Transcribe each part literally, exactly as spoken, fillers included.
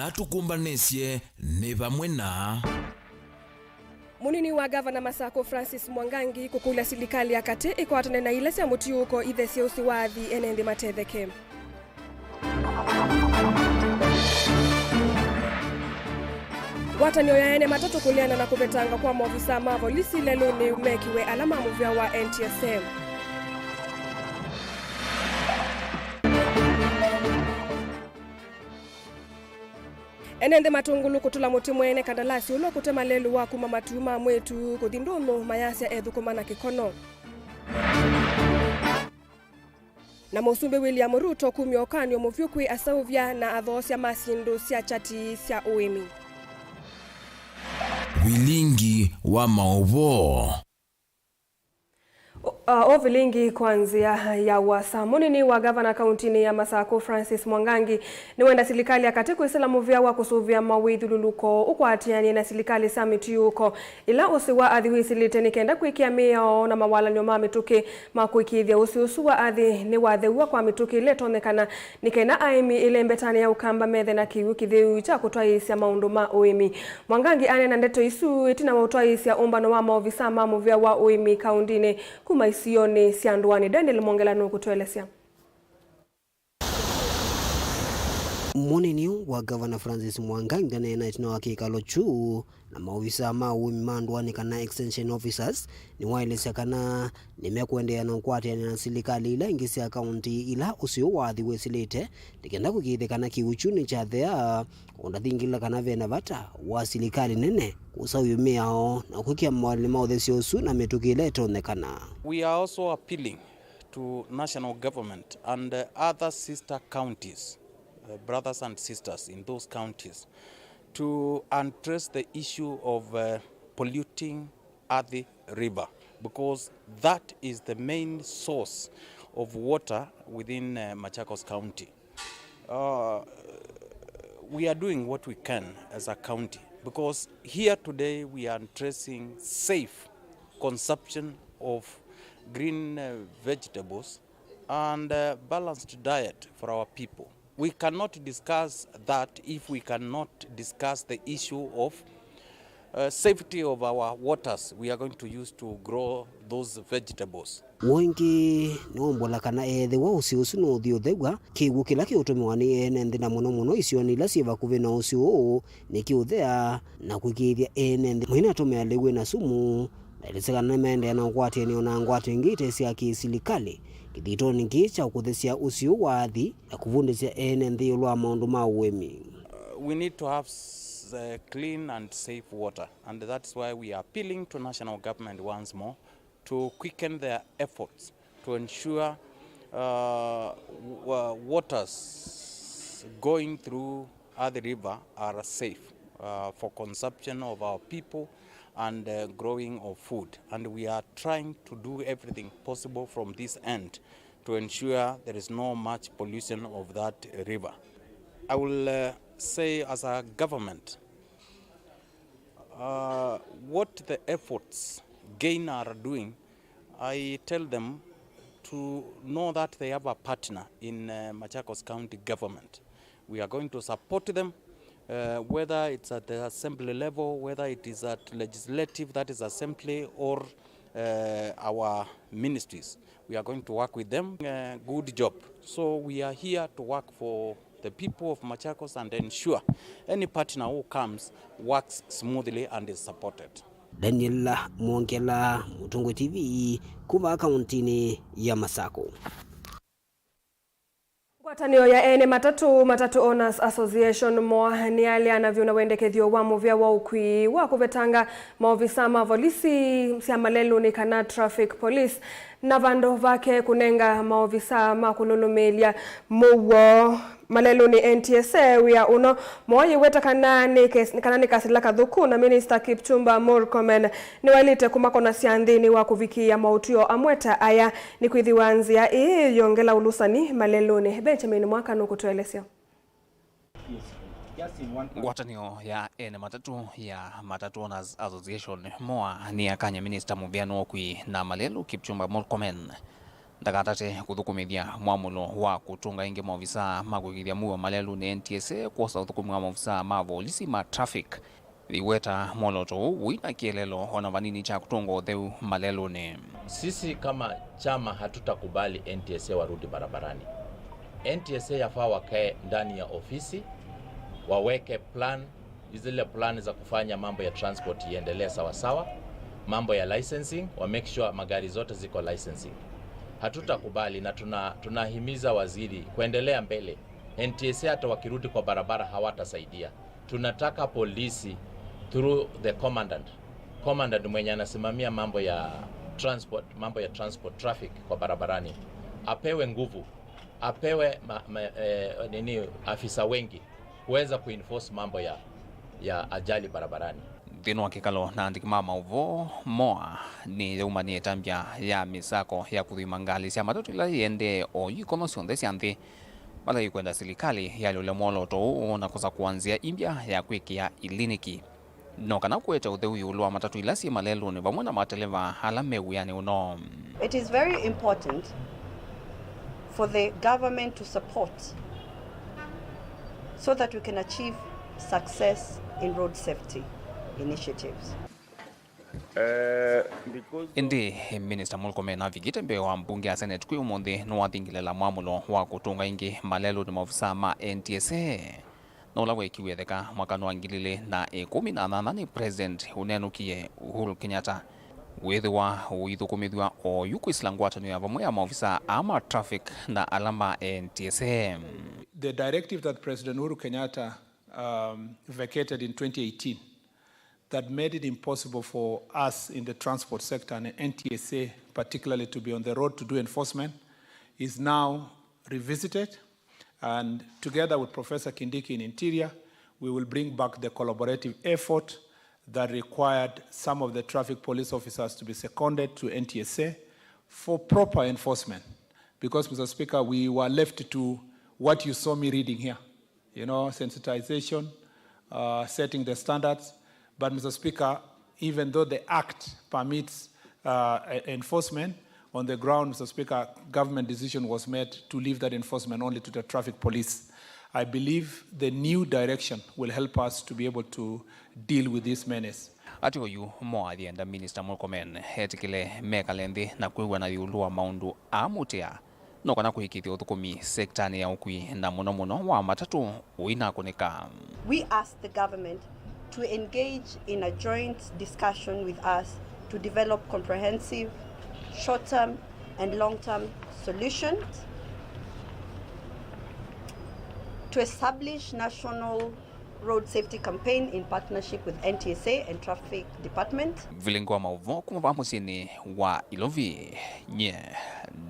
Atũkũmbanĩsye nĩ vamwe na. Mũnini wa ngavana Masako Francis Mwangangi kũkũlya silikalĩ ya katĩ ĩkwatane na ila sya mũtiũũko ithesye ũsi wa athi ene nthĩ matetheke. Ngwatanĩo ya ene matatũ kũleana na kũvetanga kwa maovisaa ma volisi lelũnĩ mekiwe ala ma mũvĩa wa N T S A. Ene nthĩ matũngũlũ kũtũla mũtĩ mwene kandalasi ũla ũkũtema lelũ wa kuma matuu ma mwĩtu kũthi ndũnyũ, mayasya ethũkũma na kĩkono. Na Mũsumbĩ William Ruto kumya ũkany'o mũvyũ kwĩ aseũvya na athoosya ma syĩndũ sya chati sya ũĩmi. Vilingi wa maũvoo. O, a, o vilingi kwa nzĩa ya ũasa. Mũnini wa ngavana kauntinĩ ya Masakũ Francis Mwangangi nĩwenda silikalĩ ya katĩ kwĩsĩla mũvĩa wa kũsũvĩa mawĩthyũlũlũko ũkwatĩanĩe na silikalĩ sya mĩtiũũko ĩla ũsĩ wa athi wĩsĩlĩte nĩ kenda kwĩkĩa mĩao na mawalany'o ma mĩtũkĩ ma kũĩkĩĩthya ũsĩ ũsu wa athi nĩwathew'a kwa mĩtũkĩ ĩla ĩtonyekana nĩ kenda aĩmi ĩle mbetanĩ ya Ũkamba methe na kĩw'ũ kĩtheu kya kũtwaĩĩsya maũndũ ma ũĩmi. Mwangangi aneena ndeto isu ĩtina wa ũtwaĩĩsya ũmbano wa maovisaa ma mũvĩa wa ũĩmi kaũndĩnĩ kuma isionĩ sya ndũanĩ. Daniel Mwongela nũkũtũelesya. Mũnini wa Ngavana Francis Mwangangi aneena ĩtina wa kĩkalo kyu na maovisaa ma ũĩmi ma ndũanĩ kana extension officers nĩwaelesya kana nĩmekũendeea na ũkwatĩanĩa na silikalĩ ila ingĩ sya kaũntĩ ila ũsĩ ũũ wa athi wĩsĩlĩte nĩ kenda kũĩkĩĩthya kana kĩw'ũ kyu nĩkyathea, ũndũ athingĩlĩla kana ve na vata wa silikalĩ nene kũsaũvya mĩao na kwĩkĩa mawalany'o ma ũthesyo ũsu na mĩtũkĩ ĩla ĩtonyekana. We are also appealing to national government and, uh, other sister counties, uh, brothers and sisters in those counties, to address the issue of, uh, polluting Athi River, because that is the main source of water within, uh, Machakos County. Uh, we are doing what we can as a county, because here today we are addressing safe consumption of green, uh, vegetables and, uh, balanced diet for our people. We cannot discuss that if we cannot discuss the issue of, uh, safety of our waters we are going to use to grow those vegetables. Ũũ ĩngĩ nĩwaumbũla kana ethĩwa ũsĩ ũsu nũũthi ũthew'a, kĩw'ũ kĩla kĩũtũmĩwa nĩ ene nthĩ na mũno mũno isionĩ ila syĩ vakuvĩ na ũsĩ ũũ nĩkĩũthea na kũĩkĩĩthya ene nthĩ mainatũmĩa lĩu wĩ na sumu, na ĩlĩsĩ kana nĩmaendeea na ũkwatĩanĩo na ngwato ingĩ ite sya kĩ-silikalĩ kĩthitonĩ kĩĩ kya ũkũthĩsya ũsĩ ũũ wa athi na kũvundĩsya ene nthĩ ĩũlũ wa maũndũ ma ũĩmi. Uh, we need to have s-, uh, clean and safe water, and that's why we are appealing to national government once more to quicken their efforts to ensure, uh, w-, uh, waters going through Athi River are safe, uh, for consumption of our people and, uh, growing of food. And we are trying to do everything possible from this end to ensure there is no much pollution of that river. I will, uh, say as a government, uh, what the efforts GAIN are doing, I tell them to know that they have a partner in, uh, Machakos County government. We are going to support them, uh, whether it's at the assembly level, whether it is at legislative, that is assembly, or, uh, our ministries. We are going to work with them. Uh, good job. So we are here to work for the people of Machakos and ensure any partner who comes works smoothly and is supported. Daniel Mwongela, Mũtũngũ T V, kuma kauntinĩ ya Masakũ. Ngwatanĩo ya ene matatũ, Matatũ Owners Association, MOA, nĩyaleana vyũ na wendekethyo wa mũvĩa wa ũkui wa kũvetanga maovisa ma volisi sya malelũnĩ kana traffic police, na vandũ vake kũnenga maovisa ma kũlũlũmĩĩlya mũuo malelũnĩ N T S A wĩa ũno. MOA yĩweta kana nĩ kes-, kana nĩ kasila kathũku, na Minista Kipchumba Murkomen nĩwaĩlĩte kũmakonasya nthĩnĩ wa kũvikĩĩa maũtw'ĩo amwe ta aya, nĩkwĩthĩwa nzĩa ĩĩ yongela ũlũsani malelũnĩ. Benjamin Mwaka nũkũtũelesya. Ngwatanĩo ya ene matatũ ya Matatũ Owners Association, MOA, nĩyakany'a minista mũvĩanĩ wa ũkui na malelũ Kipchumba Murkomen Ndakatate kũthũkũmĩthya mwamũlo wa kũtũnga ĩngĩ maovisaa ma kũĩkĩĩthya mũuo malelũnĩ, N T S A kwosa ũthũkũmi wa maovisaa ma volisi ma traffic. Ĩweta mwolooto ũũ wĩna kĩeleelo ona vanini kya kũtũnga ũtheu malelũnĩ. Sisi kama chama hatutakubali N T S A warudi barabarani. N T S A yafaa wakae ndani ya ofisi, waweke plan, zile plan za kufanya mambo ya transport iendelee sawasawa, mambo ya licensing, wa make sure magari zote ziko licensing. Hatutakubali na tuna, tunahimiza waziri kuendelea mbele. N T S A hata wakirudi kwa barabara hawatasaidia. Tunataka polisi through the commandant. Commandant mwenye anasimamia mambo ya transport, mambo ya transport traffic kwa barabarani, apewe nguvu, apewe ma, ma, eh, nini, afisa wengi kuweza kuenforce mambo ya, ya ajali barabarani. Nthĩnĩ wa kĩkalo na andĩki ma maũvoo, moa nĩ yaumanĩe ĩtambya ya mĩsako ya kũthima ngalĩ sya matatũ ila iendee oyu ikono syonthe sya nthĩ. Vala ikwenda silikalĩ yalyũle mwolooto ũũ na kũsakũa nzĩa imbya ya kwĩkĩa iliniki, no kana kũete ũtheu ĩũlũ wa matatũ ila syĩ malelũnĩ vamwe na mateleva ala me wĩanĩ ũno. It is very important for the government to support so that we can achieve success in road safety initiatives. Eh, because Ĩndĩ Minista Murkomen avikĩte mbee wa mbunge ya Senate kwĩ ũmũnthĩ nĩwathingĩlĩla mwamũlo wa kũtũnga ĩngĩ malelũnĩ maovisaa ma N T S A, na ũla weekiw'e ĩtheka mwakanĩ wa ngili ilĩ na ĩkũmi na nyanya nĩ President ũnenũkie Uhuru Kenyatta. Wĩthĩwa ũithũkũmĩthw'a oyu kwĩsĩla ngwatanĩo ya vamwe ya maovisaa aa ma traffic na ala ma N T S A. The directive that President Uhuru Kenyatta, um, vacated in twenty eighteen that made it impossible for us in the transport sector and N T S A particularly to be on the road to do enforcement is now revisited, and together with Professor Kindiki in Interior, we will bring back the collaborative effort that required some of the traffic police officers to be seconded to N T S A for proper enforcement. Because, Mister Speaker, we were left to what you saw me reading here. You know, sensitization, uh, setting the standards. But, Mister Speaker, even though the Act permits, uh, e-, enforcement, on the ground, Mister Speaker, government decision was made to leave that enforcement only to the traffic police. I believe the new direction will help us to be able to deal with this menace. Ati oyu moathi enda Minister Murkomen etĩkĩle mekale nthĩ na kwĩw'ana ĩũlũ wa maũndũ amũtĩa no kana kũĩkĩĩthya ũthũkũmi sektanĩ ya ũkui, na mũno mũno wa matatũ ũinakũnĩka. We ask the government to engage in a joint discussion with us to develop comprehensive short-term and long-term solutions to establish national road safety campaign in partnership with N T S A and Traffic Department. Vilingi wa maũvoo kuma vaa mũsyĩnĩ wa Ilovi, nye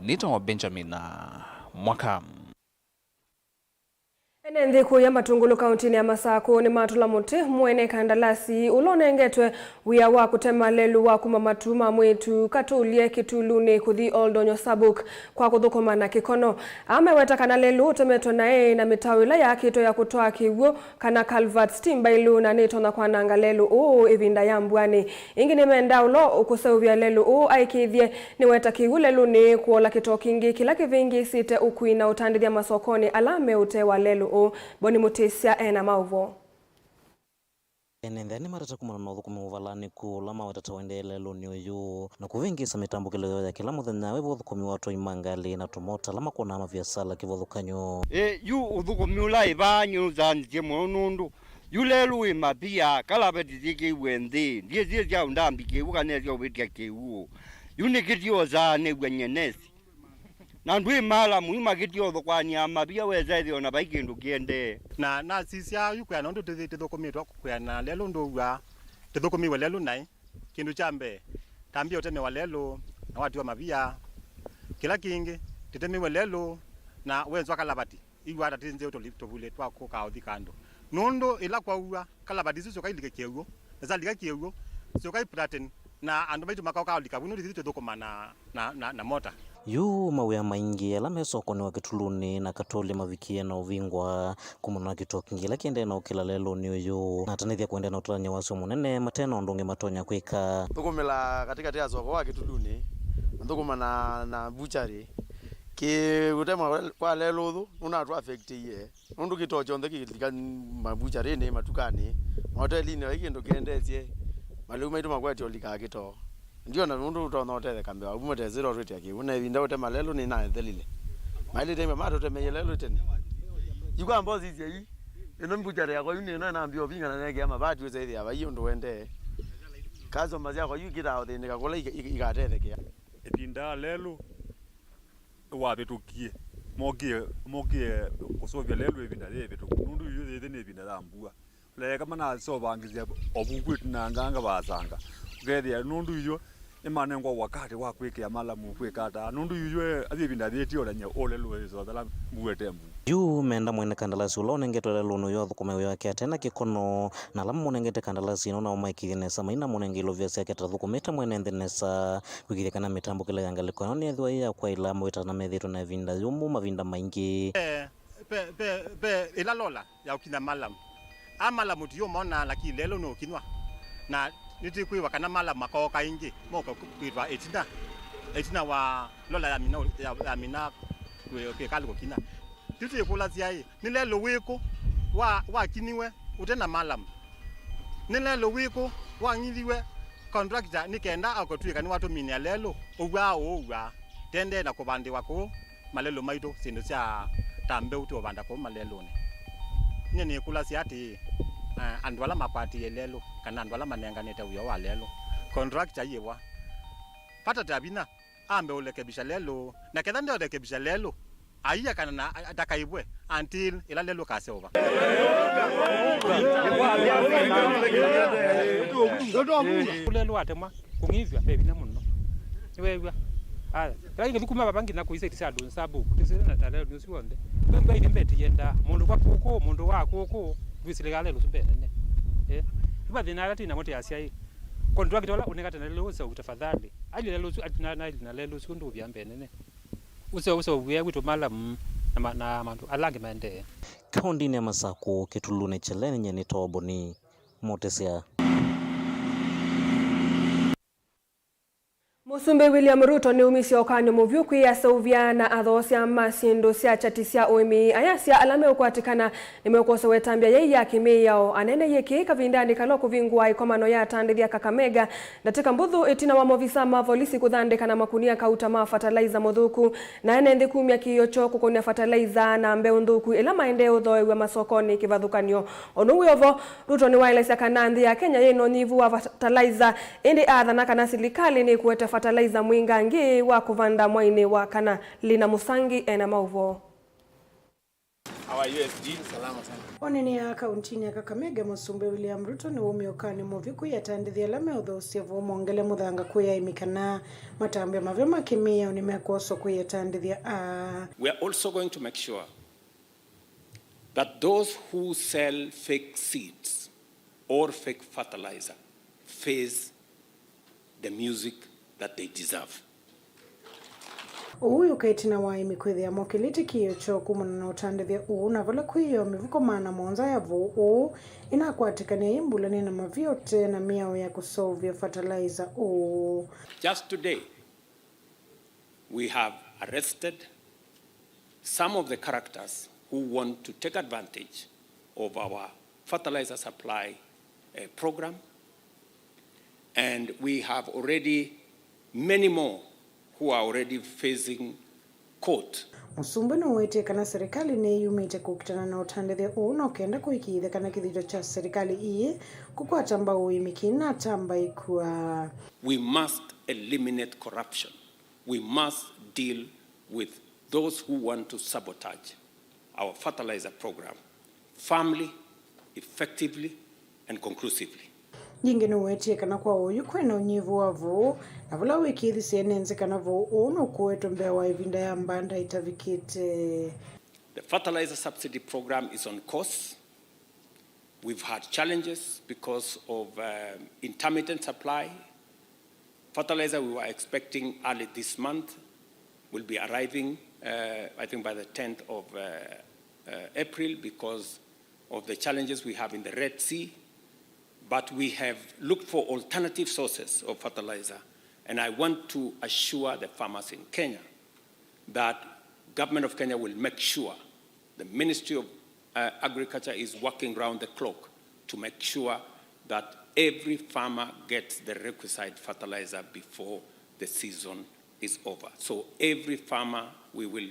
nĩtawa Benjamin Mwaka. Ene nthĩ kũya Matungulu kauntinĩ ya Masakũ nĩmatũla mũtĩ mwene kandalasi ũla ũnengetwe wĩa wa kũtema lelũ wa kuma matu ma mwĩĩtu Katũlye Kĩtulunĩ kũthi Oldonyo Sabuk kwa kũthũkũma na kĩkono. Ameweta kana lelũ ũtemetwe naĩ na mĩtao ĩla yakĩtwe ya kũtwaa kĩw'ũ kana culverts ti mbaĩlu na nĩtonya kwananga lelũ ũũ ĩvinda ya mbuanĩ. Ĩngĩ nĩmendaa ũla ũkũseũvya lelũ ũũ aĩkĩĩthye nĩweta kĩw'ũ lelũnĩ kũola kĩtoo kingĩ kĩla kĩvĩngĩĩsĩte ũkui na ũtandĩthya masokonĩ ala me ũtee wa lelũ ũũ. Boni Mũtĩsya e na maũvoo. Ene nthĩ nĩmatata kumana na ũthũkũmi mũvalanĩku ũla mawetete ũendee lelũnĩ ũyũ na kũvĩngĩĩsa mĩtambũkĩlo yoo ya kĩla mũthenya wĩ vo ũthũkũmi wa atwai ma ngalĩ na tũmota ala makwonaa maviasala kĩvathũkany'o. Ĩ, yu ũthũkũmi ũla ĩ vaa nĩũnzanĩsye mũno nũndũ yu lelũ wĩ mavia, kalavati syĩkĩiwe nthĩ, ndyĩsĩ sya ũndambi kĩw'ũ kana sya ũvĩtya kĩw'ũ. Yu nĩkĩtyosaanĩw'a nyenesi. Na ndwĩ maala mũima kĩtyothũkwanĩa mavia wesa ĩthĩwa na vai kĩndũ kĩendee. Na nasisya yu kwĩa nũndũ tũthi-, tũthũkũmĩtwe kwĩa na lelũ ndũw'a tũthũkũmĩwe lelũ naĩ. Kĩndũ kya mbee, tambĩa ũtemewa lelũ na watiwa mavia. Kĩla kĩngĩ, tũtemewe lelũ na wenzwa kalavati. Iw'a ata ti nzeo tũli-, tũvulĩ twa kũka ũthi kando. Nũndũ ĩla kwaua, kalavati isu syoka ilike kĩw'ũ, na syalika kĩw'ũ, syoka iplaten, na andũ maitũ makoka ũlika vu nũndũ ithyĩ tũthũkũma na, na, na, na mota. Yu mawĩa maingĩ ala me sokonĩ wa Kĩtulunĩ na Katũlye mavikie na ũvingwa kumana na kĩtoo kingĩ kĩla kĩendee na ũkĩla lelũnĩ ũyũ. Na atanĩthya kũendeea na ũtalany'o wasyo mũnene mate na ũndũ ũngĩ matonya kwĩka. Thũkũmĩla katĩkatĩ ya soko wa Kĩtulunĩ, na thũkũma na, na butchery. Kĩ ũtema kwa lelũ ũthũ nũnatũ affectĩie, nũndũ kĩtoo kyonthe kĩlika mavucharĩnĩ, matukanĩ, mahotelinĩ, vai kĩndũ kĩendesye, malĩu maitũ makwetye ũlikaa kĩtoo. Ndiona nũndũ ũtonya ũtetheka mbee waku mũtesĩla ũtwĩtĩa kĩw'ũ, na ĩvinda ũtema lelũ nĩnathelile. Maĩlĩte imwe matũtemeie lelũ tene. Yu kwa mbosi isyai, ĩno mbucharĩ yakwa yu nĩno ĩnambia ũvingana nekĩa mavati ũsethĩa vai ũndũ wendee. Customer syakwa yu ikĩtaa ũthĩnĩka kũla ika- ika- ikatethekea. Ĩvinda ya lelũ wavĩtũkie, mokie mokie kũsũvya lelũ ĩvinda yĩ ĩvĩtũku, nũndũ yu yĩthĩ nĩ ĩvinda ya mbua. Leeka manasovangĩthya ovuku ĩtunanganga vasanga, ũkethĩa nũndũ yu nĩmanengwa wakati wa kwĩkĩa malamu kwĩka ata, nũndũ yu athi ĩvinda yĩtiolany'a ũlelũ ĩsothela mbua ĩte mbua. Yu meenda mwene kandalasi ũla ũnengetwe lelũnĩ ũyũ athũkũme wĩa wake ate na kĩkono, na ala mamũnengete kandalasi ĩno nao maĩkĩĩthye nesa mainamũnenge ilovia syake ta athũkũmĩte mwene nthĩ nesa. Kwĩkĩĩthya kana mĩtambũkĩle ya ngalĩko ĩno nĩyĩthĩwa yĩ ya kwaĩla mawĩtana methĩĩtwe na ĩvinda yũmũ mavinda maingĩ. Ve, ve, ve, ve ĩla lola ya ũkinya malamu. A malamu tũyũmonaa, lakini lelũ nũũkinywa. Na nĩtwĩkwĩw'a kana malamu makooka ĩngĩ, moka kwĩtwa ĩtina, ĩtina wa lola ya mina, ya, ya mina kwĩ- kwĩkali kũkinya. Yu twĩkũlasya-ĩ, nĩ lelũ wĩkũ wa- wakiniwe ũte na malamu? Nĩ lelũ wĩkũ wang'ithiwe contractor nĩ kenda akũtw'ĩka nĩwatũminĩa lelũ? Ũw'aa ũũw'aa, tendee na kũvandĩwa kũũ malelũ maitũ, syĩndũ sya ta mbeũ tũũvanda kũũ malelũnĩ. Nyie nĩkũlasya atĩĩ, a- andũ ala makwatĩĩe lelũ kana andũ ala manenganĩte wĩa wa lelũ, contractor yĩwa, vata ta vinya ambe ũlekebisha lelũ, na ketha ndeũlekebisha lelũ, aiya kana na a- ndakaĩvwe until ĩla lelũ kaseũva. Lelũ watemwa kũng'ithw'a ve vinya mũno. Nĩweew'a? Aya. Kĩla kĩngĩ thũkũma vava nginya kũi side sya Dunsabu, tũsĩle na ta lelũ nĩ ũsu w'onthe. Twĩmbwa ithyĩ mbeti yendaa, mũndũ kwa kũkũ, mũndũ wa kũkũ, ndwĩsĩlĩkaa lelũ ũsu mbenene. Eh. Yu mathĩna ala twĩ namo tĩ asyaĩ. Contractor ũla ũnengate na lelũ ũseũvye tafadhali. Ailye lelũ ũsu, na, na, na lelũ ũsu ndũvya mbenene. Ũseũvye wĩa witũ malamu na, ma- na maũndũ ala angĩ maendee. Kaũndĩnĩ ya Masakũ, Kĩtulunĩ Kyeleni, nyie nĩ Toboni Mũtĩsya. Mũsumbĩ William Ruto nĩumisye ũkany'o mũvyũ kwĩ aseũvya na athoosya ma syĩndũ sya kyati sya ũĩmi, ayasya ala meũkwatĩkana nĩmeũkosewa ĩtambya yai ya kĩmĩao. Aneeneie kĩĩ kavindanĩ kala ũkũvingũa ĩkomano ya atandĩthya Kakamega, ndatĩka mbũthũ ĩtina wa movisa ma volisi kũthandĩka na makunia kauta ma fertilizer mũthũku na ene nthĩ kumya kĩĩo kyoo kũkũnĩa fertilizer na mbeũ nthũku ĩla maendee ũthooew'a masokonĩ kĩvathũkany'o. Ũndũ wĩ o vo, Ruto nĩwaelesya kana nthĩ ya Kenya yĩ na ũnyivu wa fertilizer, ĩndĩ aathana kana silikalĩ nĩkũete fertilizer mwingangĩ wa kũvanda mwainĩ wa kana. Lina Mũsangi ena maũvoo. Our U S D. Salama sana. Onene ya kauntinĩ ya Kakamega, Mũsumbĩ William Ruto nĩwaumie ũkany'o mũvyũ kwĩ atandĩthya ala meũthoosya vo mongele mũthanga kwĩ aĩmi kana matambya mavya ma kĩmĩao nĩmekwoswa kwĩ atandĩthya aa. We are also going to make sure that those who sell fake seeds or fake fertilizer face the music that they deserve. Ũu wĩũka ĩtina wa aĩmi kwĩthĩa mokĩlĩte kĩĩo kyoo kumana na ũtandĩthya ũũ, na vala kwĩoo mĩvuko maana mũonza ya vũũ ũũ ĩnakwatĩkanĩa yĩmbũlanĩe na mavia ũtee na mĩao ya kũseũvya fertilizer ũũ. Just today, we have arrested some of the characters who want to take advantage of our fertilizer supply, uh, program, and we have already many more who are already facing court. Mũsumbĩ nũwetie kana serikali nĩyumĩte kũkitana na ũtandĩthya ũũ no kenda kũĩkĩĩthya kana kĩthito kya serikali ii kũkwata mbau ũĩmi kĩinatamba ĩkua. We must eliminate corruption. We must deal with those who want to sabotage our fertilizer program firmly, effectively, and conclusively. Yingĩ nĩwetie kana kwa oyu kwĩna ũnyivu wa vũũ, na vala wĩkĩĩthisye ene nzĩ kana vũũ ũũ nũkũetwe mbee wa ĩvinda ya mbanda ĩtavikĩte. The fertilizer subsidy program is on course. We've had challenges because of, um, intermittent supply. Fertilizer we were expecting early this month will be arriving, uh, I think, by the tenth of, uh, uh, April because of the challenges we have in the Red Sea. But we have looked for alternative sources of fertilizer, and I want to assure the farmers in Kenya that Government of Kenya will make sure the Ministry of, uh, Agriculture is working round the clock to make sure that every farmer gets the requisite fertilizer before the season is over. So every farmer, we will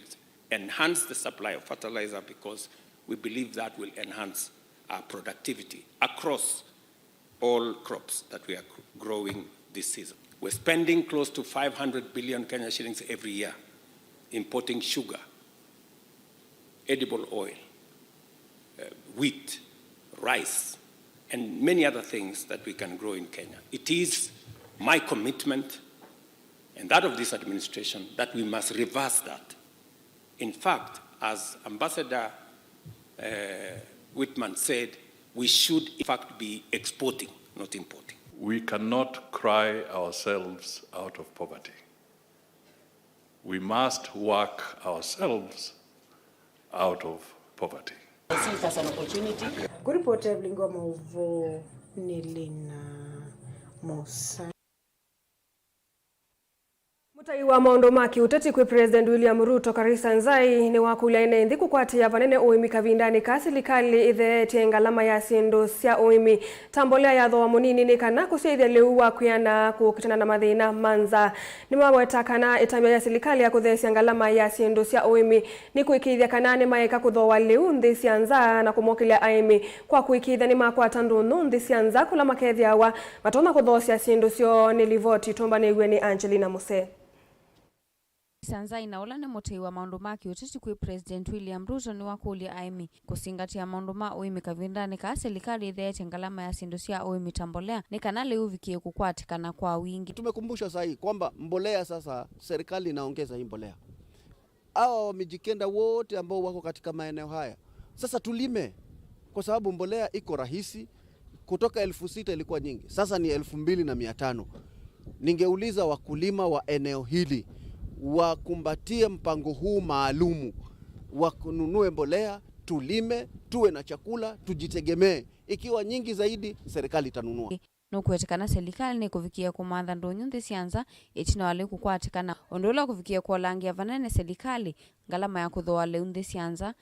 enhance the supply of fertilizer because we believe that will enhance our productivity across all crops that we are growing this season. We're spending close to five hundred billion Kenya shillings every year importing sugar, edible oil, uh, wheat, rice, and many other things that we can grow in Kenya. It is my commitment and that of this administration that we must reverse that. In fact, as Ambassador, uh, Whitman said, we should in fact be exporting, not importing. We cannot cry ourselves out of poverty. We must work ourselves out of poverty. I see it as an opportunity. Kũripoti ya vilingi wa maũvoo nĩ Lina Musa. Mũtai wa maũndũ ma kĩũteti kwĩ President William Ruto, Karisa Nzai, nĩwakũlya ene nthĩ kũkwatĩĩa vanene ũĩmi kavindanĩ kaa silikalĩ ĩtheetye ngalama ya syĩndũ sya ũĩmi ta mbolea ya thooa mũnini nĩ kana kũsyaĩthya lĩu wa kwĩana kũkitana na mathĩna ma nzaa. Nĩmaweta kana ĩtambya ya silikalĩ ya kũtheesya ngalama ya syĩndũ sya ũĩmi nĩ kũĩkĩĩthya kana nĩmaeka kũthooa lĩu nthĩ sya nza na kũmokĩlya aĩmi kwa kũĩkĩĩthya nĩmakwata ndũnyũ nthĩ sya nza kũla makethĩawa matonya kũthoosya syĩndũ syoo. Nĩ livoti tũmbanĩw'e nĩ Angelina Musee. Sanzai na ũla nĩ mũtei wa maũndũ ma kĩũteti kwĩ President William Ruto nĩwakũlya aĩmi kũsingatĩa maũndũ ma ũĩmi kavindanĩ kaa silikalĩ ĩtheetye ngalama ya syĩndũ sya ũĩmi ta mbolea nĩ kana lĩu ũvikĩe kũkwatĩkana kwa wingĩ. Tumekumbushwa saa hii kwamba mbolea sasa, serikali inaongeza hii mbolea. Hawa wamejikenda wote ambao wako katika maeneo haya. Sasa tulime, kwa sababu mbolea iko rahisi. Kutoka elfu sita ilikuwa nyingi, sasa ni elfu mbili na mia tano. Ningeuliza wakulima wa eneo hili wakumbatie mpango huu maalumu, wanunue mbolea, tulime, tuwe na chakula, tujitegemee. Ikiwa nyingi zaidi, serikali itanunua. Nũkwete kana silikalĩ nĩkũvikĩe kũmantha ndũnyũ nthĩ sya nza ĩtina wa lĩu kũkwatĩkana, ũndũ ũla ũkũvikĩe kũolangĩa vanene silikalĩ ngalama ya kũthooa lĩu nthĩ sya nza.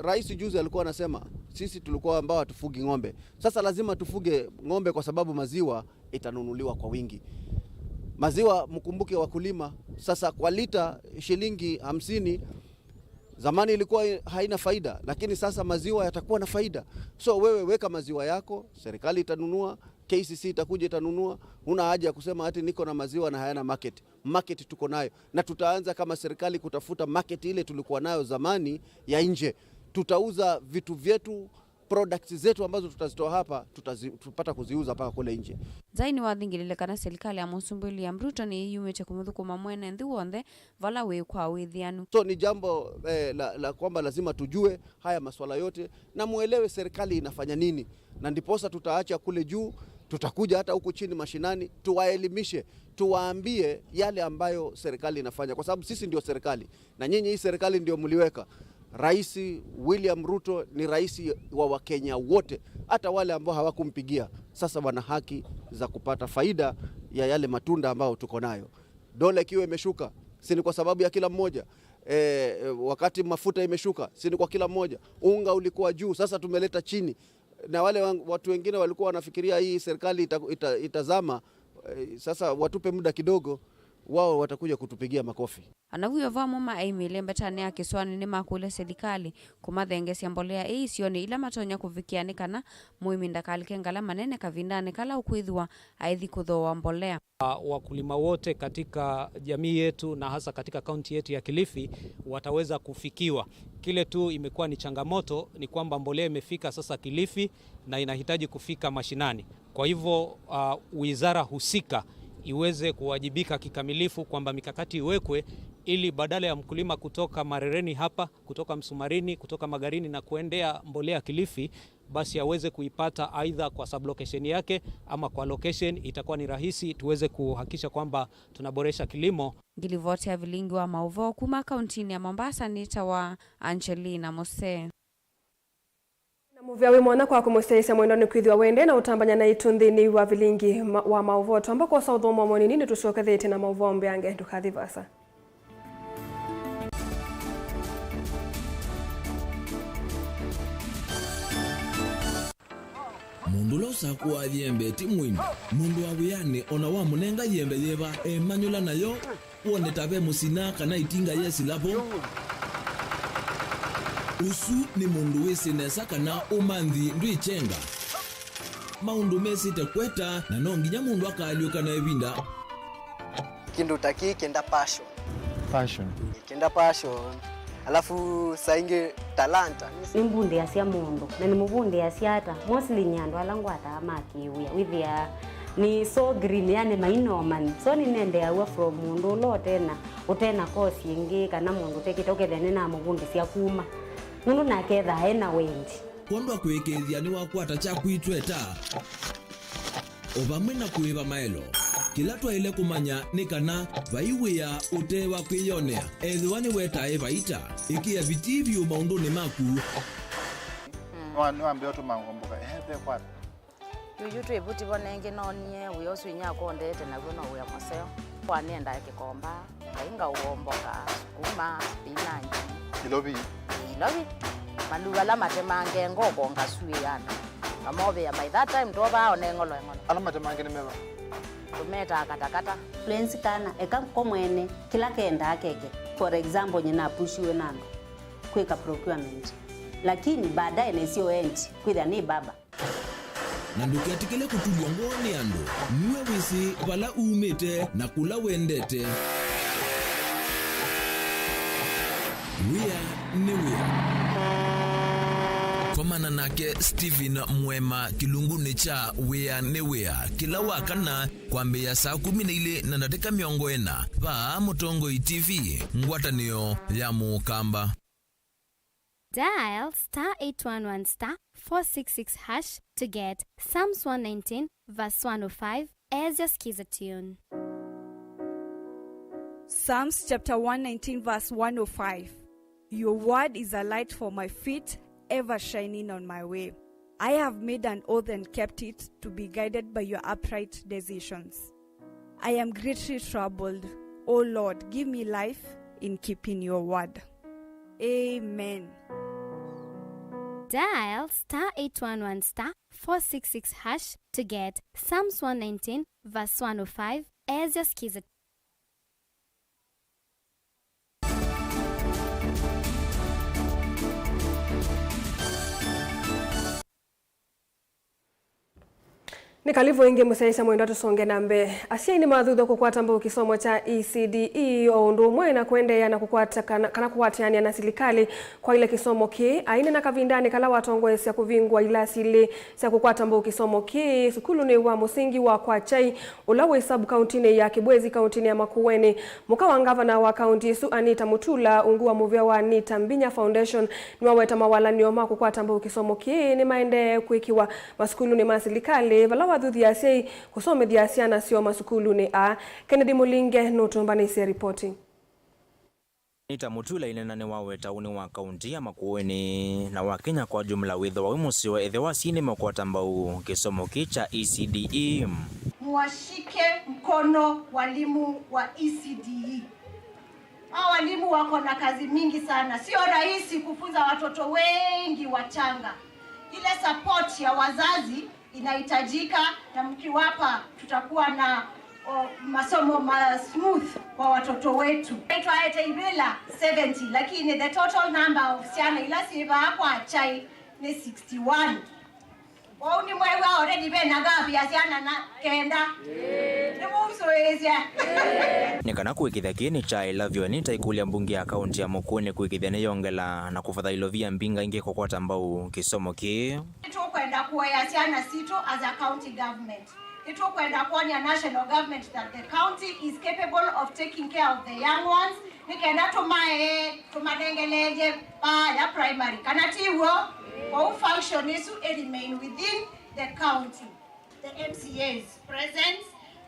Rais juzi alikuwa anasema, sisi tulikuwa ambao hatufugi ng'ombe. Sasa lazima tufuge ng'ombe kwa sababu maziwa itanunuliwa kwa wingi. Maziwa, mkumbuke wakulima, sasa kwa lita shilingi hamsini, zamani ilikuwa haina faida, lakini sasa maziwa yatakuwa na faida. So wewe weka maziwa yako, serikali itanunua, K C C itakuja itanunua. Huna haja ya kusema ati niko na maziwa na hayana market. Market tuko nayo, na tutaanza kama serikali kutafuta market ile tulikuwa nayo zamani ya nje. Tutauza vitu vyetu, products zetu ambazo tutazitoa hapa, tutazi-, tutapata kuziuza mpaka kule nje. Nzai nĩwathingĩlĩle kana silikalĩ ya Mũsumbĩ William Ruto nĩyĩyumĩtye kũmũthũkũma mwene nthĩ w'onthe vala wĩ kwa wĩthĩanu. So ni jambo, eh, la, la kwamba lazima tujue haya masuala yote na muelewe serikali inafanya nini, na ndiposa tutaacha kule juu, tutakuja hata huku chini mashinani, tuwaelimishe, tuwaambie yale ambayo serikali inafanya, kwa sababu sisi ndio serikali na nyinyi, hii serikali ndio mliweka. Rais William Ruto ni rais wa Wakenya wote, hata wale ambao hawakumpigia sasa wana haki za kupata faida ya yale matunda ambayo tuko nayo. Dola ikiwa imeshuka, si ni kwa sababu ya kila mmoja? E, wakati mafuta imeshuka, si ni kwa kila mmoja? Unga ulikuwa juu, sasa tumeleta chini. Na wale wa-, watu wengine walikuwa wanafikiria hii serikali ita-, ita-, itazama, e, sasa watupe muda kidogo, wao watakuja kutupigia makofi. Anavuyo vamwe ma aimĩle mbetanĩ ya kĩsũanĩ nĩmakũlya silikalĩ kũmathengesya mbolea ĩ isionĩ ila matonya kũvikĩa nĩ kana mũĩmi ndakalike ngalama nene kavindanĩ kala ũkwĩthĩwa aithi kũthooa mbolea. Ah, wakulima wote katika jamii yetu na hasa katika kaunti yetu ya Kilifi wataweza kufikiwa. Kile tu imekuwa ni changamoto ni kwamba mbolea imefika sasa Kilifi na inahitaji kufika mashinani. Kwa hivyo, ah, wizara husika iweze kuwajibika kikamilifu kwamba mikakati iwekwe ili badala ya mkulima kutoka Marereni hapa, kutoka Msumarini, kutoka Magarini na kuendea mbolea Kilifi, basi aweze kuipata aidha kwa sublocation yake ama kwa location, itakuwa ni rahisi tuweze kuhakikisha kwamba tunaboresha kilimo. Ngilivoti ya vilingi wa maũvoo kuma kauntinĩ ya Mombasa nĩtawa Angelina Musee. Na mũvea wĩ mwanya kwa kũmũsyaĩĩsya mwendwa nĩ kwĩthĩwa wende na ũtambanya naitũ nthĩnĩ wa vilingi ma-, wa maũvoo. Twamba kwosa ũthũmũo mũnini, nĩtũsyokethĩte na maũvoo mbeange, ndũkathi vaasa. Mũndũ ũla ũsakũaa yembe ti mũini. Mũndũ wa wĩanĩ o na wamũnenga yembe yĩva, emanyũla nayo, wone ta ve mũsina kana ĩtinga yesĩla vo. Ũsu nĩ mũndũ wĩsĩ nesa kana ũmanthi ndwĩkyenga. Maũndũ mesĩte kweta, na no nginya mũndũ akaalyũka na ĩvinda. Kĩndũ ta kĩĩ kĩenda passion. Passion. Kĩenda passion. Alafu saa ingĩ talanta. Nĩmbundĩasya mũndũ, na nĩmũvundĩasya ata? Mostly nĩ andũ ala ngwataa ma kĩwĩa. Wĩthĩaa nĩ so green, yani mainomani. So nĩnendeaw'a from mũndũ ũla ũtena, ũtena course ĩngĩ, kana mũndũ ũtekĩte, ũkethĩa nĩnamũvundĩsya kuma. Nũndũ nake ethaa ena wendi. Kwondũ wa kũĩkĩĩthya nĩwakwata kyaku itweta. O vamwe na kũĩva maelo, kĩla twaĩle kũmanya nĩ kana vai wĩa ũte wa kwĩyonea, ethĩwa nĩwetae vaita. Ĩkĩa vitii vyũ maũndũnĩ maku. Nĩwa-, nĩwambĩa ũtũma ngomboka, ehe, ve kwata. Yuyu twĩ vuti vo nengĩ noonie wĩa ũsu inyakwa ũndete naw'o no wĩa mũseo. Kwa nĩendaa kĩkomba. Ngai ngaũomboka, sukuma, spinach. Ilovi. Ilovi. Mandu ala matemange ngoko ngasuĩana. Ngamovĩa by that time twovaa one ng'olo eng'olo. Ala matemange nĩ meva? Tũmetaa katakata. Prince kana, eka ko mwene, kĩla kendaa keke. For example, nyina apushiwe na andũ kwĩka procurement. Lakini baadaye nĩsyo endi, kwĩthĩa nĩ baba. Na ndũketĩkĩle kũtulw'a ngoo nĩ andũ. Nue wĩsĩ vala umĩte na kũla wendete. Wĩa nĩ wĩa. Komana nake Stephen Mwema kĩlungunĩ kya Wĩa nĩ Wĩa kĩla wa kana kwambĩĩa saa kũmi na ilĩ na ndatĩka mĩongo ĩna vaa Mũtongoi T V, ngwatanĩo ya Mũkamba. Dial star eight one one star four six six hash to get Psalms one nineteen verse one oh five as your skiza tune. Psalms chapter one nineteen verse one oh five. Your word is a light for my feet, ever shining on my way. I have made an oath and kept it, to be guided by your upright decisions. I am greatly troubled. O Lord, give me life in keeping your word. Amen. Dial star eight one one star four six six hash to get Psalms one nineteen verse one oh five as your skiza. Nĩ kalivu ĩngĩ mũsyaĩĩsya mwendwa, tũsonge na mbee. Asyai nĩmathuthw'a kũkwata mbau kĩsomo kya E C D E o ũndũ ũmwe na kũendeea na kũkwata kana, kana kũkwatĩanĩa na silikalĩ kwaĩle kĩsomo kĩĩ. Aineena kavindanĩ kala watongoesya kũvingũa ilasi ilĩ sya kũkwata mbau kĩsomo kĩĩ sukulunĩ wa mũsingi wa Kwa Chai, ũla wĩ sub-kauntinĩ ya Kibwezi, kauntinĩ ya Makueni. Mũka wa ngavana wa kaunti ĩsu, Anita Mutula, ungu wa mũvĩa wa Anita Mbinya Foundation, nĩwaweta mawalany'o ma kũkwata mbau kĩsomo kĩĩ nĩmaendee kwĩkĩwa masukulunĩ ma silikalĩ, vala wathuthya asyai kũsomethya syana syoo masukulunĩ aa. Kennedy Mulinge nũtũmbanĩsye ripoti. Anita Mutula aineena nĩwaweta ũnĩ wa kaunti ya Makueni na wa Kenya kwa jumla wĩthĩwa wĩ mũseo ethĩwa asyai nĩmekwata mbau kĩsomo kĩĩ kya E C D E. Muwashike mkono walimu wa E C D E. Hawa walimu wako na kazi mingi sana. Sio rahisi kufunza watoto wengi wachanga. Ile support ya wazazi inahitajika, na mkiwapa, tutakuwa na, o, masomo ma smooth kwa watoto wetu. Twaete ivĩla seventy, lakini the total number of syana ila syĩ vaa Kwa Chai nĩ sixty-one. Kwoou nĩmwew'a already ve na gap ya syana na kenda. Nĩmũusũĩĩsya. Nĩ kana kũĩkĩĩthya kĩĩ nĩkyaĩla vyũ, Anita aikũlya mbunge ya kaunti ya Makueni kũĩkĩĩthya nĩyongela na kũvatha ilovia mbingangĩ kũkwata mbau kĩsomo kĩĩ. Nĩtũkwenda kũea syana sitũ as a county government. Nĩtũkwenda kwony'a national government that the county is capable of taking care of the young ones, nĩ kenda tũmaee, tũmanengeleelye vaa ya primary, kana ti w'o? Kwoou function ĩsu ĩ remain within the county. The M C As present,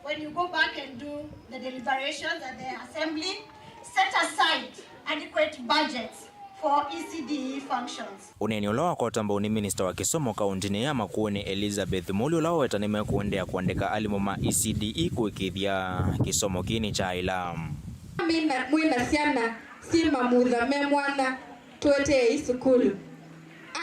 when you go back and do the deliberations at the assembly, set aside adequate budgets for E C D E functions. Ũneeni ũla wakwata mbau nĩ minista wa kĩsomo kauntinĩ ya Makueni, Elizabeth Muli, ũla waweta nĩmekũendeea kũandĩka alimũ ma E C D E kũĩkĩĩthya kĩsomo kĩĩ nĩkyaĩla. Mwĩna, mwĩna syana syĩ mamutha me mwanya, tũeteei sukulu.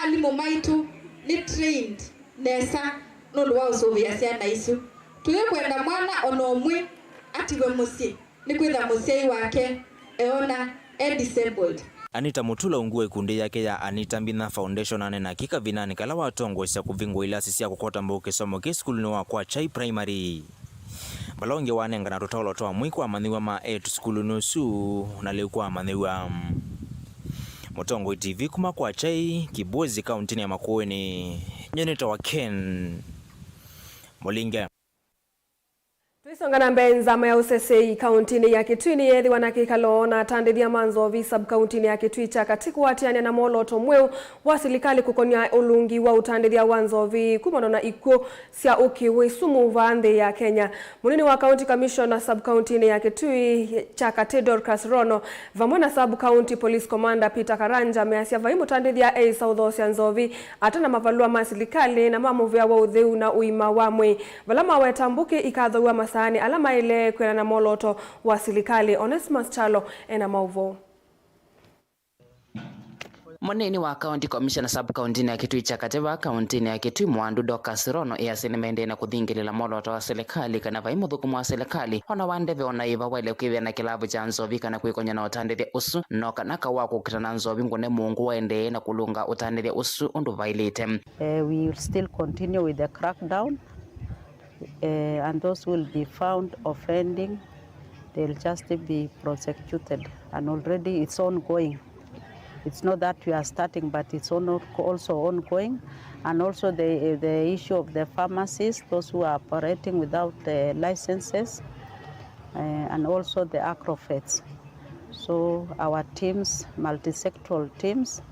Alimũ maitũ nĩ trained nesa, nũndũ wa ũsũvĩa syana isu. Tũyĩkwenda mwana o na ũmwe atiwe mũsyĩ nĩkwĩtha mũsyai wake eona e disabled. Anita Mutula, ungu wa ikundi yake ya Anita Mbina Foundation, aneena kĩ kavindanĩ kala watongoesya kũvingũa ilasi sya kũkota mbau kĩsomo kĩ sukulunĩ wa Kwachai Primary. Vala ũngĩ wanengana tũtaũlo twa mwĩĩ kwa amanyĩw'a ma eĩtu sukulunĩ ũsu, na lĩu kwa amanyĩw'a. Mũtongoi T V kuma Kwachai, Kibwezi, kauntinĩ ya Makueni, nyie nĩtawa Ken Mũlinge. Tũisonga na mbee, nzama ya ũseseĩ kauntinĩ ya Kitui nĩyeethĩwa na kĩkalo na atandĩthya ma nzovi sub-kauntinĩ ya Kitui kya katĩ kũatĩanĩa na mwolooto mweũ wa silikalĩ kũkonya ũlũngi wa ũtandĩthya wa nzovi kumana na ikw'ũ sya ũkĩ wĩ sumu vaa nthĩ ya Kenya. Mũnini wa County Commissioner sub-kauntinĩ ya Kitui kya katĩ, Dorcas Rono, vamwe na sub-county police commander Peter Karanja measya vai mũtandĩthya eĩsa ũthoosya nzovi ate na mavalũa ma silikalĩ na ma mũvĩa wa ũtheu na ũima wa mwĩĩ, vala maweta mbũkĩ ikathow'a masaanĩ ala maĩle kwĩanana na mwolooto wa silikalĩ. Onesmus Kyalo ena maũvoo. Mũnini wa County Commissioner sub-kauntinĩ ya Kitui kya katĩ vaa kauntinĩ ya Kitui, Mwandu Dorcas Rono, easya nĩmaendee na kũthingĩlĩla mwolooto wa silikalĩ kana vai mũthũkũmi wa silikalĩ o na wa ndeve o na ĩva waĩle kwĩthĩa na kĩlavu kya nzovi kana kwĩkonya na ũtandĩthya ũsu, no kana kaũ wa kũkita na nzovi ngũne mũũngũ waendee na kũlũnga ũtandĩthya ũsu ũndũ vaĩlĩte. Eh, we will still continue with the crackdown, eh, and those who will be found offending, they'll just be prosecuted. And already it's ongoing. It's not that we are starting, but it's on-, also ongoing. And also the, the issue of the pharmacies, those who are operating without the licenses, eh, and also the acrofets. So our teams, multi-sectoral teams,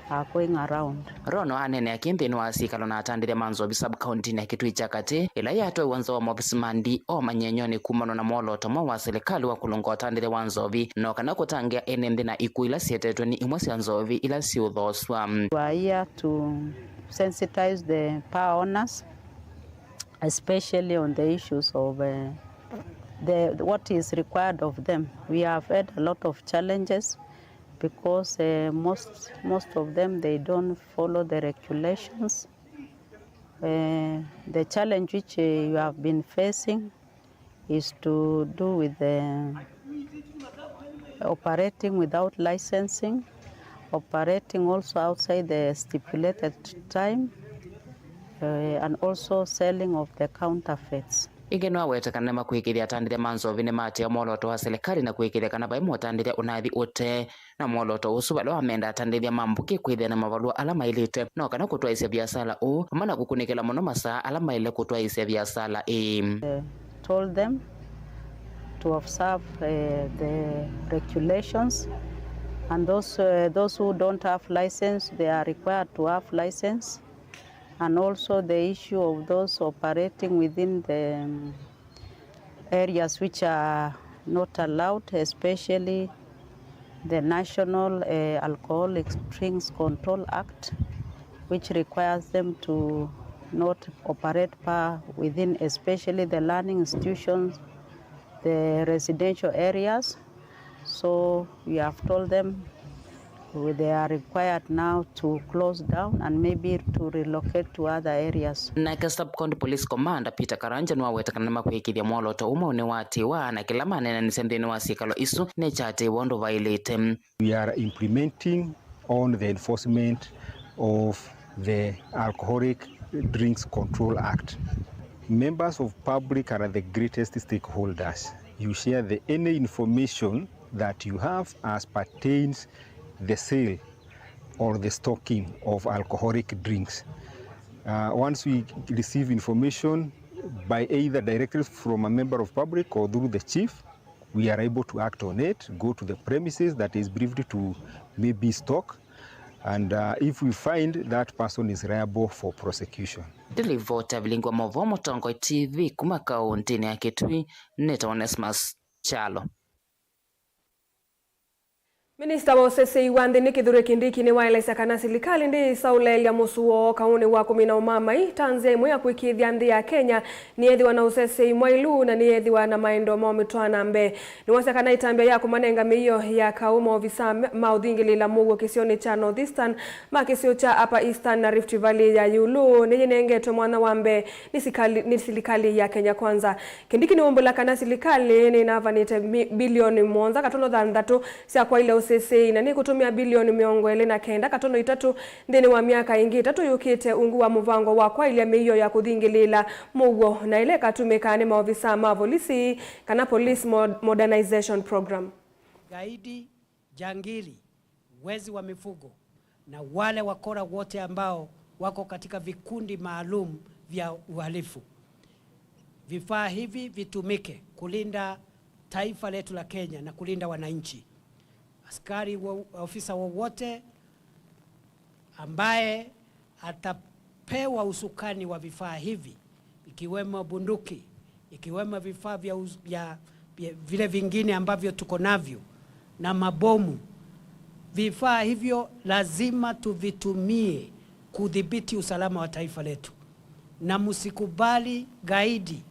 are going around. Rono aneenea kĩ nthĩnĩ wa syĩkalo na atandĩthya ma nzovi sub-kauntinĩ ya Kitui kya katĩ, ĩla yatwaiwa nza wa maovisi ma D O Manyenyonĩ kumana na mwolooto mweũ wa silikalĩ wa kũlũnga ũtandĩthya wa nzovi, no kana kũtangĩa ene nthĩ na ikw'ũ ila syetetwe nĩ imwe sya nzovi ila siũthoosw'a. We are here to sensitize the power owners, especially on the issues of, uh, the, what is required of them. We have had a lot of challenges because, uh, most, most of them, they don't follow the regulations. Uh, the challenge which, uh, you have been facing is to do with the operating without licensing, operating also outside the stipulated time, uh, and also selling of the counterfeits. Ĩngĩ nĩwaweta kana nĩmakwĩkĩthya atandĩthya ma nzovi nĩmaatĩĩa mwolooto wa silikalĩ na kwĩkĩthya kana vai mũtandĩthya ũnathi ũtee na mwolooto ũsu, vala wamenda atandĩthya ma mbũkĩ kwĩthĩa na mavalũa ala maĩlĩte, no kana kũtwaĩsya viasala ũũ, vamwe na kũkunĩkĩla mũno masaa ala maĩle kũtwaĩsya viasala ĩĩ. Uh, told them to observe, uh, the regulations, and those, uh, those who don't have license, they are required to have license, and also the issue of those operating within the, um, areas which are not allowed, especially the National, uh, Alcoholic Drinks Control Act, which requires them to not operate bar within, especially the learning institutions, the residential areas. So we have told them they are required now to close down and maybe to relocate to other areas. Nake Sub-County Police Commander Peter Karanja nĩwaweta kana nĩmakwĩkĩthya mwolooto ũmwe nĩwatĩwa na kĩla maneenanĩsya nthĩnĩ wa syĩkalo isu nĩkyatĩwa ũndũ vaĩlĩte. We are implementing on the enforcement of the Alcoholic Drinks Control Act. Members of public are the greatest stakeholders. You share the any information that you have as pertains the sale or the stocking of alcoholic drinks. Uh, once we receive information by either directly from a member of public or through the chief, we are able to act on it, go to the premises that is believed to maybe stock, and, uh, if we find that person is liable for prosecution. Ndĩlivota vilingi wa maũvoo Mũtongoi T V kuma kaũntĩnĩ ya Kitui, nĩtawa Onesmus Kyalo. Minista wa ũseseĩ wa nthĩ Kithure Kindiki nĩwaelesya kana silikalĩ ndĩĩsaũlĩĩlya mũsuo kaũnĩ wa kũmina ũmamai ta nzĩa ĩmwe ya kũĩkĩĩthya nthĩ ya Kenya nĩyĩthĩwa na ũseseĩ mwaĩlu na nĩyĩthĩwa na maendeeo ma ũmĩtwaa na mbee. Nĩwasya kana ĩtambya ya kũmanenga mĩio ya kaũ maovisa ma ũthingĩlĩĩla mũuo kĩsionĩ kya North Eastern ma kĩsio kya Upper Eastern na Rift Valley ya ĩũlũ nĩyĩnengetwe mwanya wa mbee nĩ sikali-, nĩ silikalĩ ya Kenya Kwanza. Kindiki nĩwaumbũla kana silikalĩ nĩnavanĩte mi-, bilioni mũonza katono thanthatũ sya kwaĩlya ũseseĩ na nĩkũtũmĩa bilioni mĩongo ĩlĩ na kenda katono itatũ nthĩnĩ wa myaka ĩngĩ ĩtatũ yũkĩte ungu wa mũvango wa kwaĩlya mĩio ya kũthingĩlĩĩla mũuo na ĩla ĩkatũmĩka nĩ maovisa ma volisi kana Police Mod-, Modernization Program. Gaidi, jangili, wezi wa mifugo na wale wakora wote ambao wako katika vikundi maalum vya uhalifu. Vifaa hivi vitumike kulinda taifa letu la Kenya na kulinda wananchi. Askari wa, ofisa wowote ambaye atapewa usukani wa vifaa hivi, ikiwemo bunduki, ikiwemo vifaa vya uz-, vya, vya vile vingine ambavyo tuko navyo na mabomu. Vifaa hivyo lazima tuvitumie kudhibiti usalama wa taifa letu. Na msikubali gaidi,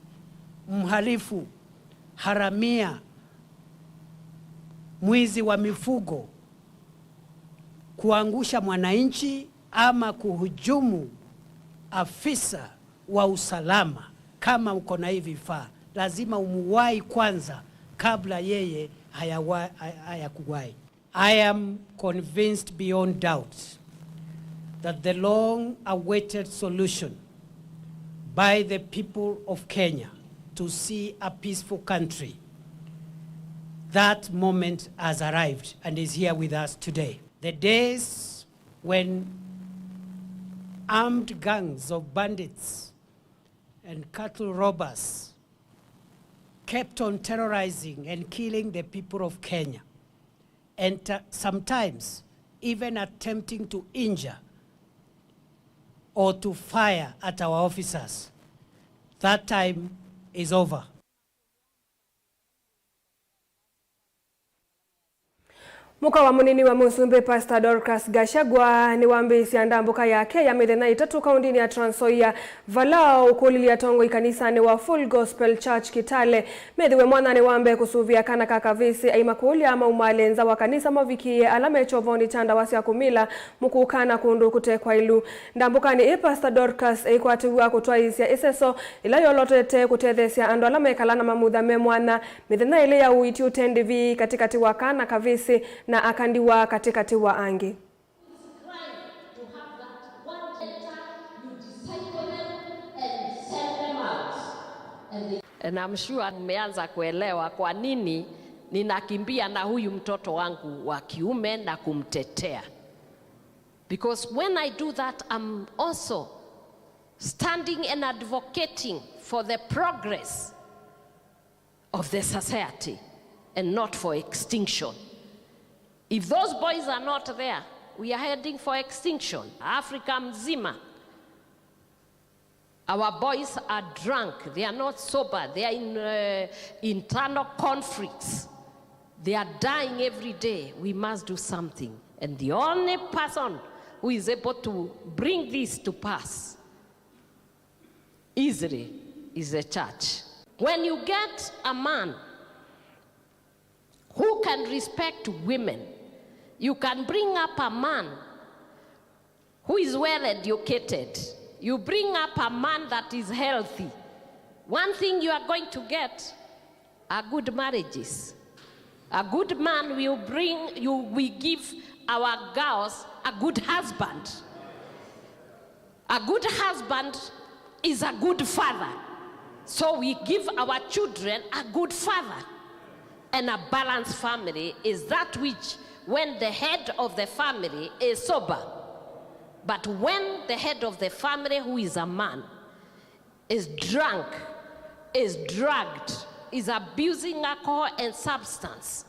mhalifu, haramia, mwizi wa mifugo kuangusha mwananchi ama kuhujumu afisa wa usalama. Kama uko na hivi vifaa, lazima umuwahi kwanza kabla yeye hayawa-, haya-, hayakuwahi. I am convinced beyond doubt that the long-awaited solution by the people of Kenya to see a peaceful country, that moment has arrived and is here with us today. The days when armed gangs of bandits and cattle robbers kept on terrorizing and killing the people of Kenya, and, uh, sometimes even attempting to injure or to fire at our officers. That time is over. Mũka wa mũnini wa mũsumbĩ, Pastor Dorcas Gachagua, nĩwambĩĩsya ndambũka yake ya mĩthenya ĩtatũ kaũndĩnĩ ya Trans Nzoia, vala ũkũlilye atongoi kanisanĩ wa Full Gospel Church Kitale methĩwe mwanyanĩ wa mbee kũsũvĩa kana ka kavĩsĩ, aimakũlya maumale nza wa kanisa mavikĩĩe ala me kyovonĩ kya ndawa sya kũmila mũkũka na kũndũ kũte kwaĩlu. Ndambũkanĩ ĩĩ, Pastor Dorcas aikwatĩw'a kũtwaĩĩsya ĩseso ĩla yolotete kũtetheesya andũ ala mekala na mamutha me mwanya mĩthenya ĩlĩ ya ũiiti ũte ndĩvi katĩkatĩ wa ka na kavĩsĩ na aka ndiwa katĩkatĩ wa angĩ. And I'm sure mmeanza kuelewa kwa nini ninakimbia na huyu mtoto wangu wa kiume na kumtetea. Because when I do that, I'm also standing and advocating for the progress of the society and not for extinction. If those boys are not there, we are heading for extinction. Africa mzima, our boys are drunk, they are not sober, they are in, uh, internal conflicts. They are dying every day. We must do something. And the only person who is able to bring this to pass easily is the church. When you get a man who can respect women, you can bring up a man who is well educated. You bring up a man that is healthy. One thing you are going to get are good marriages. A good man will bring, you, we give our girls a good husband. A good husband is a good father. So we give our children a good father. And a balanced family is that which, when the head of the family is sober, but when the head of the family, who is a man, is drunk, is drugged, is abusing alcohol and substance,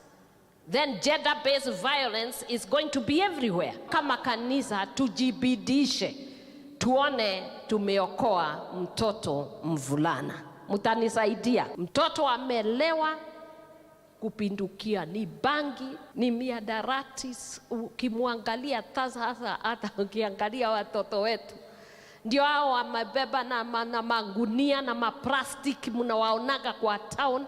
then gender-based violence is going to be everywhere. Kama kanisa, tujibidishe tuone tumeokoa mtoto mvulana. Mtanisaidia. Mtoto amelewa, kupindukia, ni bangi, ni miadarati. Ukimwangalia sasa, hata ukiangalia watoto wetu, ndio hao wamebeba na, ma- na magunia na maplastiki mnawaonaga kwa town.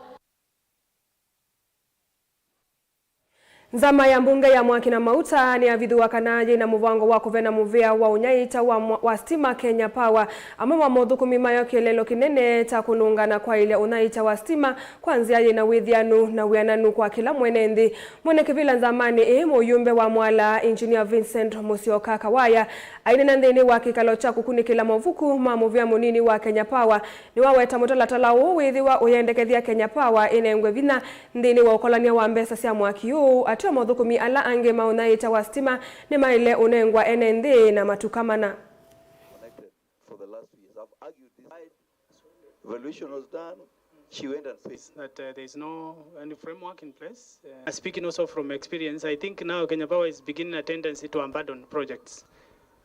Nzama ya mbunge ya Mwaki na Mauta nĩyavithũa kana yĩna mũvango wa kũvena mũvĩa wa ũnyaĩĩkya wa mwa- wa stima Kenya Power. Amwe ma mothũkũmi mayo kĩeleelo kĩnene ta kũnũnga na kwaĩlya ũnyaĩĩkya wa stima kwa nzĩa yĩna wĩthĩanu na wĩananu kwa kĩla mwene nthĩ. Mwene kĩvĩla nzamanĩ ĩĩ, mũyũmbe wa Mwala, Engineer Vincent Musyoka Kawaya, aineena nthĩnĩ wa kĩkalo kya kũkunĩkĩla mavuku ma mũvĩa mũnini wa Kenya Power, nĩwaweta mũtalatala ũũ wĩthĩwa ũyendekethya Kenya Power ĩnengwe vinya nthĩnĩ wa ũkolany'a wa mbesa sya mwaki ũũ, ateo mothũkũmi ala angĩ ma ũnyaĩĩkya wa stima nĩmaĩle ũnengwa ene nthĩ na matuka mana. Connected for the last two years. I've argued this side. Evaluation was done. She went and said that, uh, there is no any framework in place. Uh, speaking also from experience, I think now Kenya Power is beginning a tendency to abandon projects.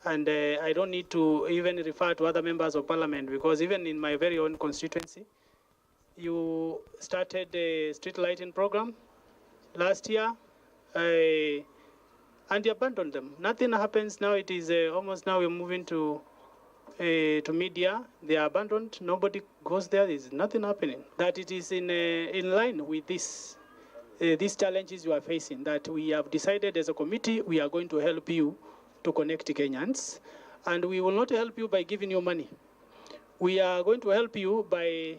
And, uh, I don't need to even refer to other members of parliament, because even in my very own constituency, you started a street lighting program last year, uh, and you abandoned them. Nothing happens now. It is, uh, almost now we're moving to, uh, to mid-year. They are abandoned. Nobody goes there. There's nothing happening. That it is in, uh, in line with this, uh, these challenges you are facing, that we have decided as a committee we are going to help you to connect Kenyans, and we will not help you by giving you money. We are going to help you by,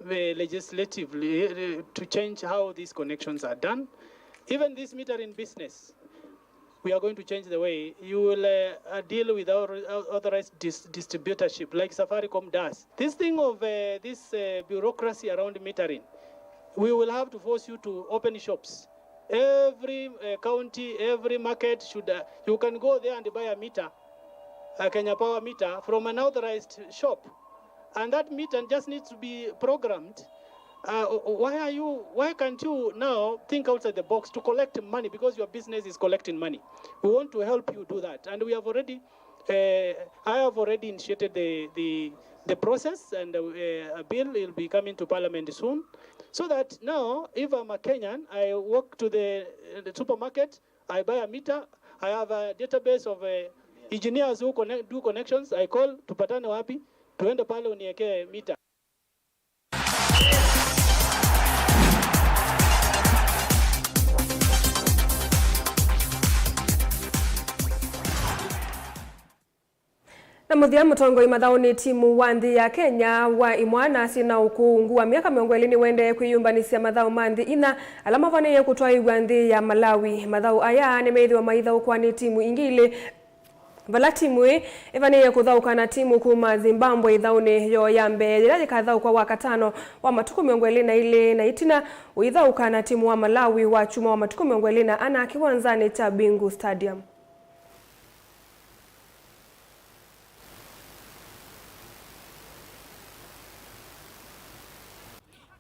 uh, legislatively, uh, to change how these connections are done. Even this metering business, we are going to change the way you will, uh, uh, deal with our, uh, authorized dis- distributorship like Safaricom does. This thing of, uh, this, uh, bureaucracy around metering, we will have to force you to open shops. Every, uh, county, every market should, uh, you can go there and buy a meter, a Kenya Power meter from an authorized shop. And that meter just needs to be programmed. Uh, why are you, why can't you now think outside the box to collect money, because your business is collecting money? We want to help you do that, and we have already, uh, I have already initiated the, the, the process, and, uh, a bill will be coming to parliament soon, so that now if I'm a Kenyan, I walk to the, uh, the supermarket, I buy a meter, I have a database of, uh, engineers who connect, do connections, I call, "Tupatane wapi? Tuende pale uniekee meter." Na mũthya, mũtongoi mathaũnĩ timu wa nthĩ ya Kenya wa imwana syĩ na ũkũũ ungu wa myaka mĩongo ĩlĩ nĩwaendee kwĩyũmbanĩsya mathaũ ma nthĩ inya ala mavanĩĩe kũtwaĩw'a nthĩ ya Malawi. Mathaũ aya nĩmeĩthĩwa maithaũkwa nĩ timu ingĩ ilĩ, vala timu ĩĩ ĩvanĩĩe kũthaũka na timu kuma Zimbabwe ĩthaũnĩ yoo ya mbee, yĩla yĩkathaũkwa Wakatano wa matukũ mĩongo ĩlĩ na ilĩ, na ĩtina ũithaũka na timu wa Malawi Wakyumwa wa matukũ mĩongo ĩlĩ na ana kĩwanzanĩ kya Bingu Stadium.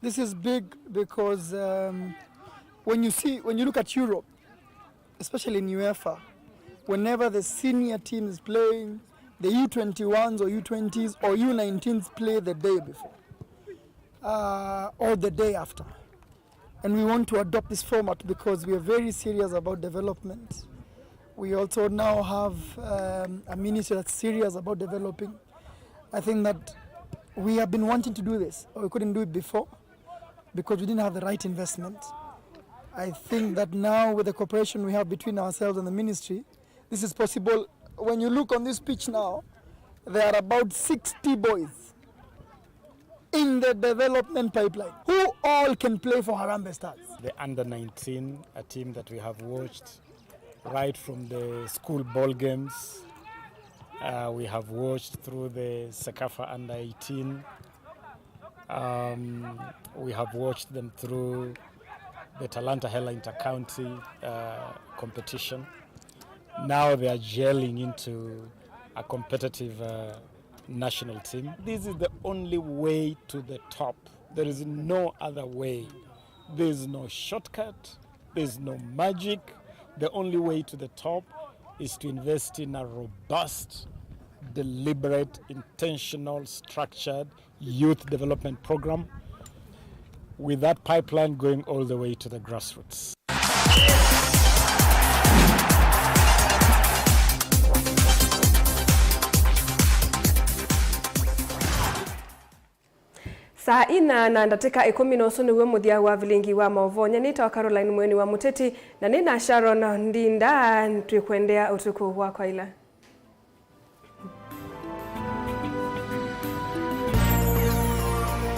This is big because, um, when you see, when you look at Europe, especially in UEFA, whenever the senior team is playing, the U twenty-ones or U twenties or U nineteens play the day before, uh, or the day after. And we want to adopt this format because we are very serious about development. We also now have, um, a ministry that's serious about developing. I think that we have been wanting to do this, or we couldn't do it before because we didn't have the right investment. I think that now, with the cooperation we have between ourselves and the ministry, this is possible. When you look on this pitch now, there are about sixty boys in the development pipeline who all can play for Harambee Stars. The under nineteen, a team that we have watched right from the school ball games. Uh, we have watched through the CECAFA under eighteen. Um, we have watched them through the Talanta Hela Inter-County, uh, competition. Now they are gelling into a competitive, uh, national team. This is the only way to the top. There is no other way. There is no shortcut. There is no magic. The only way to the top is to invest in a robust, deliberate, intentional, structured youth development program. with that pipeline going all the way to the grassroots. Saa inya na ndatĩka ĩkũmi, na ũsu nĩw'o mũthya wa vilingi wa maũvoo. Nyie nĩtawa Caroline Mweni wa Mũteti, na nĩ na Sharon Ndinda, twĩkwendea ũtukũ wa kwaila.